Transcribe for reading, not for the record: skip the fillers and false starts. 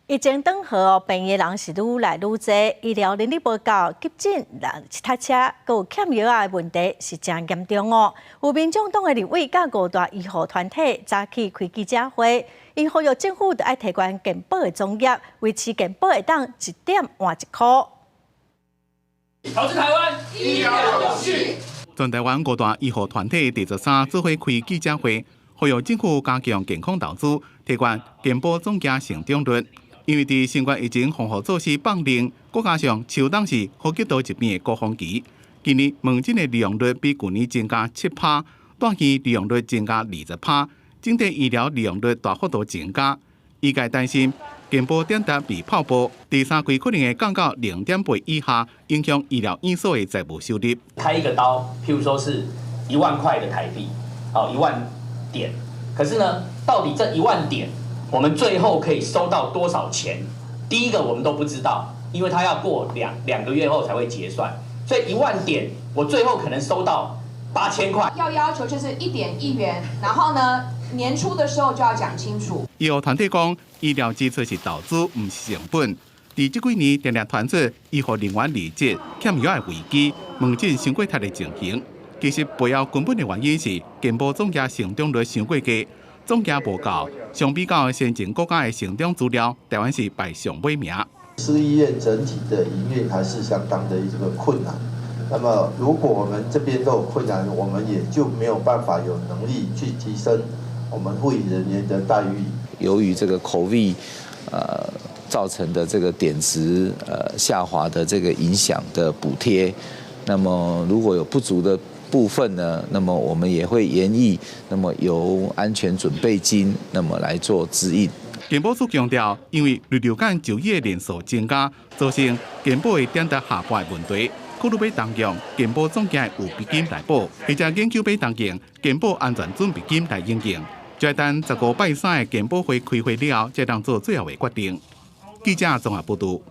疫情轉好，病院的人是愈來愈濟，醫療人力無夠，急診人塞車，閣有欠藥仔的問題是誠嚴重哦。有民眾黨的立委佮五大醫護團體早起開記者會，𪜶呼籲政府著愛提懸健保的總額，維持健保會當一點換一箍。投資台灣，醫療永續。全台灣五大醫護團體佇13做伙開記者會，呼籲政府加強健康投資，提懸健保總額成長率。因為佇新冠疫情防護措施放寬，閣加上秋冬是呼吸道疾病的高峰期，今年門診的利用率比舊年增加7趴，住院利用率增加20趴，整體醫療利用率大幅度增加。醫界擔心健保點值被泡沫，第三季可能會降到0.8以下，影響醫療院所的財務收入。開一個刀，譬如說是1萬塊的台幣，好，1萬點，可是呢，到底這1萬點，我們最後可以收到多少錢？第一個我們都不知道，因為他要過兩個月後才會結算，所以1萬點我最後可能收到8000塊。要求就是1點1元，然後呢，年初的時候就要講清楚。醫護團體講，醫療支出是投資，毋是成本。佇這幾年，定定傳出醫護人員離職、欠藥的危機、門診傷過塞的情形。其實背後根本的原因是健保總額成長率傷過低。總額無夠，相比較先進國家的成長資料，台灣是排上尾名。私醫院整體的營運還是相當的一個困難。那麼，如果我們這邊都有困難，我們也就沒有辦法有能力去提升我們護理人員的待遇。由於這個 COVID，造成的這個點值下滑的這個影響的補貼，那麼如果有不足的部分呢，那麼我們也會研議，那麼由安全準備金，那麼來做支應。健保署強調，因為流感就醫的人數增加，造成健保的點值下滑的問題，考慮欲動用健保總額預備金來補，或者研究欲動用健保安全準備金來應用。就等15拜三的健保會開會了後，才當做最後的決定。記者綜合報道。